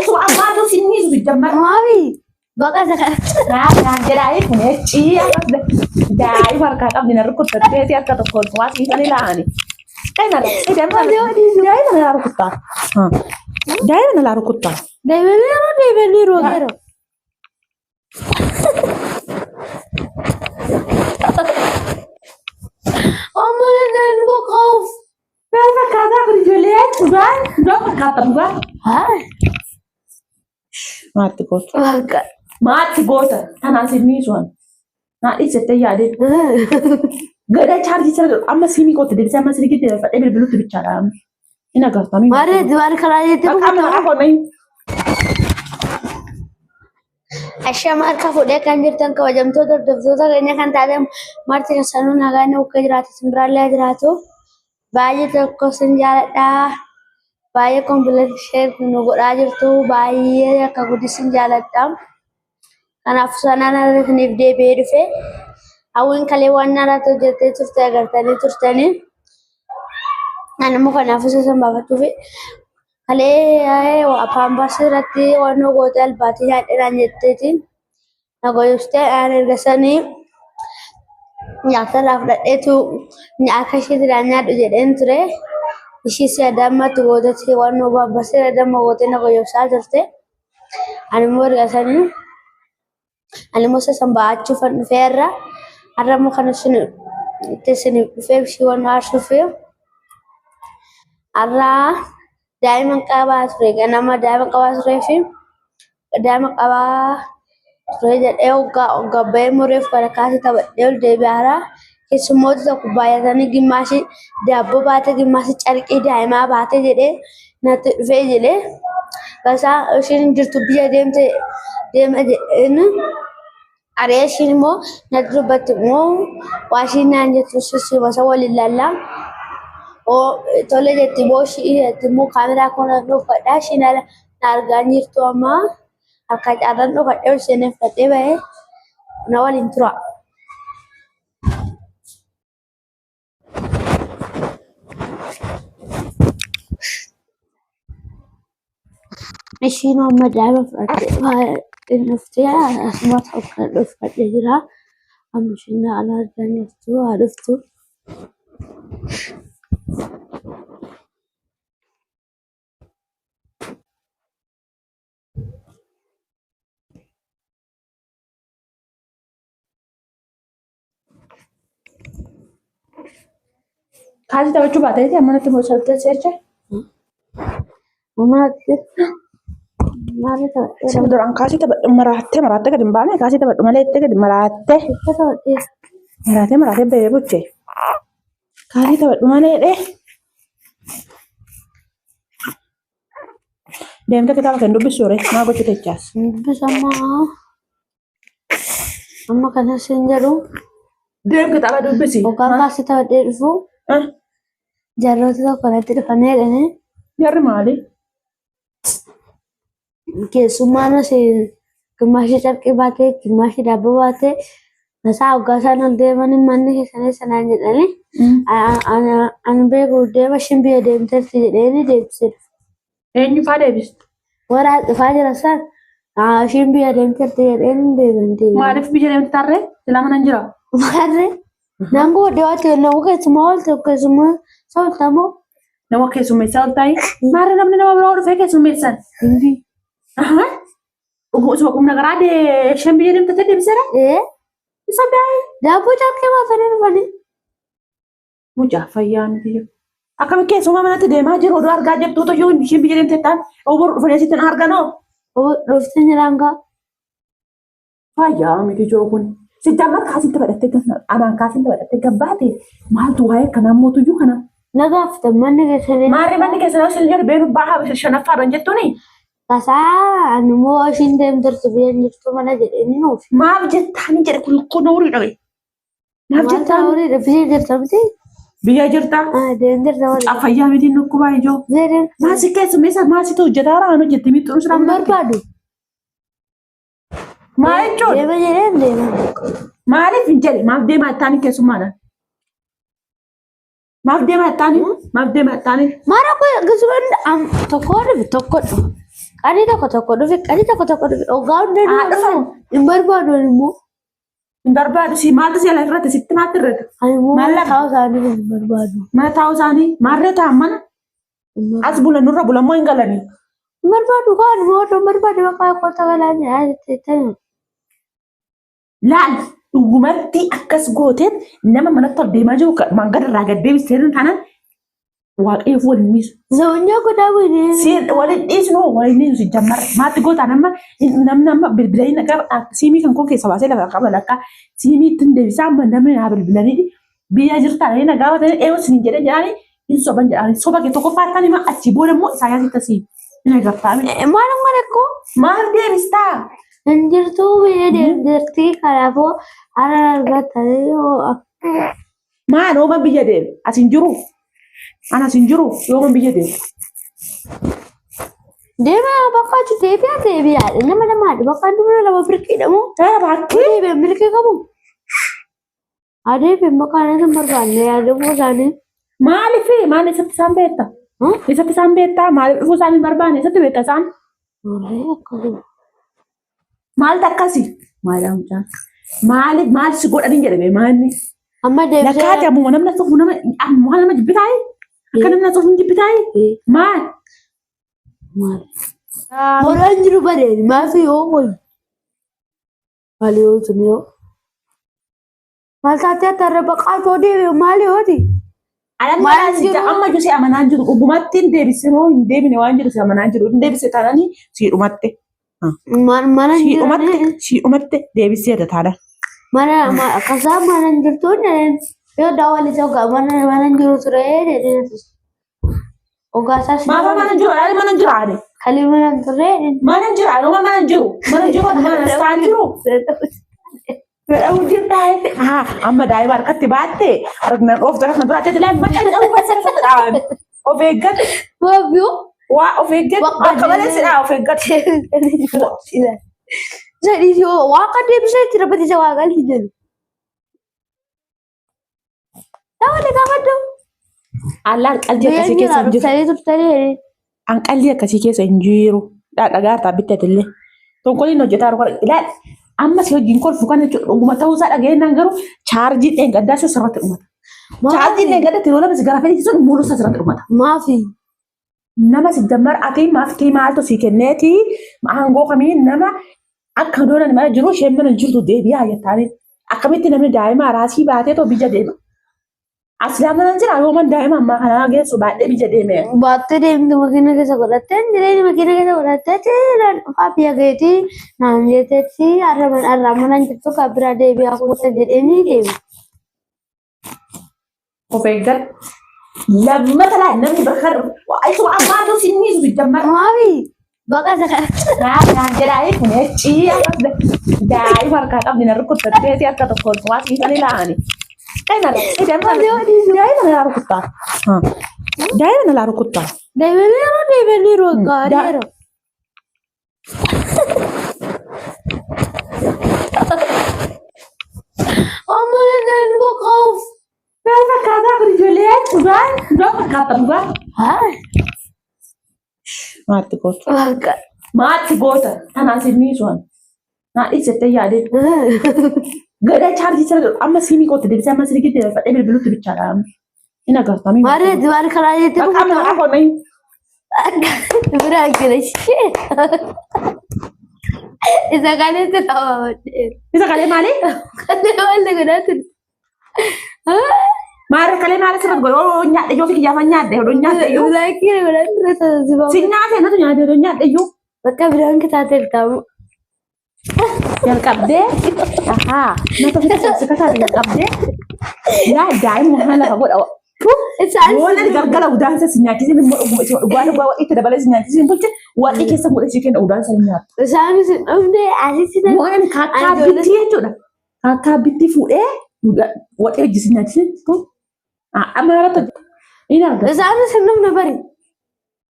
Isuma ammaatu sinniisu sijjammar. Maami baqa isa kana. Naan jedhaa kun eccii daa'ima harkaa qabdi na rukuttatteeti harka tokkoon waa siifan ilaani. Daa'ima na rukuttaa. Daa'ima na rukuttaa. Deebi'aniiru deebi'aniiru yeroo. Amma danda'an boqoof. Maal fakkaataa kun ijoollee dhugaa dhugaa fakkaata dhugaa. Haa. Maatti goota. Waaqa. Maatti goota. Tanaan sinniisuwan. Naa dhiisettee yaadee. Gada chaarjii sana jedhu amma siimii kootti deebisee amma silkiitti deebifadhee bilbilutti bichaadha. Hin agartamii. Maarree waan karaa jettee Bakka amma maqaa koo nayi. Ashama harka fuudhee kan jirtan kabajamtoota hordoftoota keenya kan taatan marti keessanuu nagaan akka jiraatu simbiraallee jiraatu. Baay'ee tokko sin jaaladha. Baay'ee kompileeksii ishee nu godhaa jirtu. Baay'ee akka guddi sin jaaladha. Kanaaf sanaan irra isiniif deebi'ee dhufe. Hawwiin kalee waan irratti hojjettee turte agartanii turtanii. Ani immoo kanaaf isa san baafachuufi kalee paamparsii irratti waan gootee albaatii nyaadheeraan jetteeti. Na goyobsitee aan erga sanii nyaata irraa fudhadheetu akka isheetirraa nyaadhu jedheen ture. Ishii si'a dammatti gootetti waan paamparsii irra damma gootee na goyobsaa turte. Ani immoo erga sanii ani immoo isa san ba'achuufan dhufee irra har'a immoo kan isin itti isin dhufee ishii waan aarsuuf har'a daa'ima qabaa ture ganama daa'ima qabaa turee fi daa'ima qabaa ture jedhee hoggaa hoggaa ba'ee mureef kana kaasee taphadhee ol deebi'aara. Keessummoota tokko baay'atanii gimmaashii daabboo baatee gimmaashii carqii daa'imaa baatee jedhee natti dhufee jedhee gasaa ishiin hin jirtu biyya deemte deema jedheen ari'ee ishiin immoo natti dubbatti immoo waa ishiin naan jettu sissuma isa waliin laallaa. Oo tole jetti immoo ishii jetti immoo kaameraa koo nan dhuunfadha ishiin ala na argaa hin jirtu amma harka carraan dhokadhee ol seenee fudhadhee bahee na waliin tura. Ishiin amma daa'ima fudhattee dhuftee asuma ta'u kan dhufadhee jira. Amma ishiin ala argaa jirtu haa dhuftu. Kaasii taphachuu baateeti amma natti mosaltee seerche. Mamaatti maal taphadhee Sima duraan kaasii taphadhu maraattee maraattee gadi hin baane kaasii taphadhu malee itti gadi maraattee taphadhee maraattee maraattee bahee buche. Kaasii taphadhu malee dhee. Deemtee kitaaba kan dubbisuu ree maa gochuu techaas. Dubbisamaa amma kana sin jedhu Deem kitaaba dubbisi. hoggaan kaasii taphadhee dhufu jarroota tokko natti dhufanii jedhanii Jarri maali? keessummaan as gimmaashii carqii baatee gimmaashii daabboo baatee masaa hoggaa isaan ol deemanii manni keessanii sanaan jedhanii ani beeku deema ishiin biyya deemteerti jedheeni deebisee dhufe. Eenyu faa deebistu? Warra as dhufaa jiran san ishiin biyya deemteerti jedheeni deebiin deebiin. Maaliif biyya deemte tarree? Silaa mana hin jira. Maarree nan booddee waan ta'e nama keessumaa oolte keessumaa isa ooltamoo Nama keessummeessaa ol taa'e. Maarree namni nama biraa dhufee keessummeessan. Osuma qubna garaa isheen biyya deemte deebiseera. Ee Isa daa'e. daabboo carqee baatanii dhufanii. Mucaa fayyaa miti. Akkami keessumaa manatti deemaa jiru oduu argaa jirtu iyyuu isheen biyya deemte ta'an obor dhufanii asitti hin arganoo. Dhuftee jiraan gaa. Fayyaa miti ijoo kun. Sijjaamar kaasitti badhattee anaan kaasitti badhattee gabbaate maaltu waa'ee kanaa mootuyyuu kana. Nagaafte manni keessanii. Maarri manni keessan osoo hin jedhu beenu baha shanaffaadhaan jettuuni. Tasaa ani immoo ishiin deemteerti biyya hin jirtu mana jedhanii nuuf. Maaf jettaanii jedhe kun kun horii dhabe. Maaf Wanta jettaan horii biyya jirta miti. biyya jirta. Deemteerta malee. Fayyaa miti nukkubaa ijoo. Biyya deemte. Maasi keessummeessa maasitu hojjetaa raan hojjetti miixuun Hin barbaadu. Maa jechuun Deema jedheen deema. maaliif hin jedhe maaf deemaa ittaanii keessummaadhaan. Maaf deemaa ittaanii maaf deemaa ittaanii. Mara kun gisuma tokko dhufe tokko dhufe. Qanii tokko tokko dhufe qanii tokko tokko dhufe ogaa hunda Haa dhufamu. hin barbaadu ani immoo. Hin barbaadu si maaltu si ala irratti sitti maaltu irratti. Ani immoo Maal lafa? taa'u isaanii hin barbaadu. Mana taa'u isaanii maarree ta'an mana as bulan nurra bulan moo hin galanii. Hin barbaadu kaan immoo odoo hin barbaadu bakka kota galaa jedhaa. Laal dhugumatti akkas gooteen nama manatti ol deemaa jiru mangada irraa gad deebistee taanaan waaqayyoof wal hin dhiisu. Zawunyaa godhaa wayinee. Siin waliin dhiisnu waliin dhiisu jammarre maatti gootaan amma namni amma bilbilanii nagaa siimii kan koo keessa baasee lafa qaba lakka siimii ittiin deebisaa amma namni naa bilbilanii biyya jirtaa na gaafatanii eeyyuu isin jedhee jedhanii hin soban jedhanii soba kee tokkoffaa ta'an ima achii booda immoo isaayyaas tasii hin agartaa. Maal amma rakkoo? Maal deebistaa? Hin jirtuu biyya deemteerti kanaafuu har'a argatanii Maal yooma biyya deeme? As hin jiru. Ana as hin jiru yooma biyya deeme. Deema bakka achi deebi'a deebi'a nama lamaadha bakka dubara lama birqiidha moo? Tara bakkee Deebi'a milkii qabu. Adeebiin bakka ana hin barbaanne yaadamuu isaanii. Maaliif maal isatti isaan beekta? Isatti isaan beektaa? Maaliif dhufuu isaan hin barbaanne? Isatti beekta isaan? Warree akkasuma. Maaltu akkasi? Maal mucaan? Maaliif maal si godhanii jedhame maalni? Amma deebisee. Lakkaati ammuma namni as dhufu nama ammuma nama jibbitaayi? Akka namni as dhufu hin jibbitaayi? Maal? Maal? Moraan jiru bareedi maafi yoo wayi. Maali yoo sun yoo. Maal taatee akka irra baqaatoo deebi'u maali yooti? Alamni Maal maal jiru? amma iyyuu si amanaa jiru dhugumatti hin deebise moo hin deebine waan jiru si amanaa jiru hin deebise taananii si dhumatte Mana mana si hin dhumatte jirani. si dhumatte deebiseera taana. Mana akkasaa mana hin jirtu jedheen. Yoo daawwali ta'u gaa mana mana hin jiru ture jedheen. Ogaasaa si Maafa mana hin jiru alaali mana hin jiru ani kalii mana hin turre jedheen. mana hin jiru anuma mana hin jiru mana hin jiru mana isaan jiru. Fedhamu jirtaa jette haa amma daa'ima harkatti baatte harkna dhooftu harkna biraa ta'e laal bakka jedhamu bakka dhaaban of eeggadhu Waabiyoo. waa of eeggadhu Bakka bakka malee si dhaa of eeggadhu. Jedhii yoo waaqa deebisee itti rabbatisa waaqa hin jedhu. Daawwali gaafadhu. Allaan qalbii akkasii keessa hin jiru. Turtanii turtanii. An qalbii akkasii keessa hin jiru. Dhagaa hartaa bittattillee. Tonkoliin hojjetaa jiru ilaal. Amma si wajjin kolfu kana jechuudha. Dhuguma ta'uusaa dhageenyaan garuu chaarjii dheengaddaa sun sirratti dhumata. Chaarjii dheengaddaa yeroo lama si gara fedhii sun muuluu isaa sirratti dhumata. Maafi. Nama si dammar ati maaftii maaltu si kenneeti aangoo kamiin nama akka doonan mana jiru isheen mana jirtu deebi'aa jettaanii. Akkamitti namni daa'ima raasii baatee too biyya deema. Asilaa mana jira yooman daa'ima ammaa kanaa geessu baadhee biyya deeme. Baattee deemtu makiina keessa godhattee jireenya makiina keessa godhattee naan dhufaa biyya keetii naan jetteetti har'a har'a mana hin jirtu kan biraa deebi'aa kuuta jedheenii deema. Of eeggadhu. Lammata laa namni bakka kana dhufu. Isuma ammaatu si dhiisu jammar. Maafi baqa isa kana. Naan jedhaa kun eccii daa'ima harkaa qabdi na rukuttattee harka tokkoon waa siifanii laa'ani. Daa'ima na laa rukuttaa. Daa'ima na laa rukuttaa. Deebi'aniiru deebi'aniiru gaariiru. Amma nan boqoof. Maal fakkaataa kun ijoollee dhugaa dhugaa fakkaata dhugaa. Haa. Maatti goota. Waaqa. Maatti goota. Tanaas hin miisuun. Naa dhiisettee yaadee. Gada chaarjii sana jedhu amma siimii kootti deebisee amma silkii deebifadhee bilbilutti bichaadha. Hin agartaa mii. Maal maal karaa jettee Bakka amma maqaa koo nayi. Biraa jira ishee. Isa kaleessa qabamee. Isa kalee maali? Kalee maal godhaa ture? Maal kalee maal asirratti godhu? Oo nyaadhe yoo fi kiyyaafan nyaadhe odoo nyaadhe iyyuu. Laakii godhaa ture taasifama. Si nyaate natu nyaate odoo nyaadhe iyyuu. Bakka biraan kitaatee bitaamu. Jalqabdee ahaa natu ofitti si kataate jalqabdee yaa daa'ima waan lafa godha. Isaan Yoon ani galgala udaansa si nyaachisin immoo dhuguma isuma dhugaa dhugaa waxiitti dabalee si nyaachisiin bulche waxii keessa godhe si kenna udaansa ni nyaata. Isaanis hin dhufne asitti Yoon ani kaakkaa bittii jechuudha. Kaakkaa bittii fuudhee waxii hojii si nyaachisin amma irratti hin argatu. Isaanis hin dhufne bari.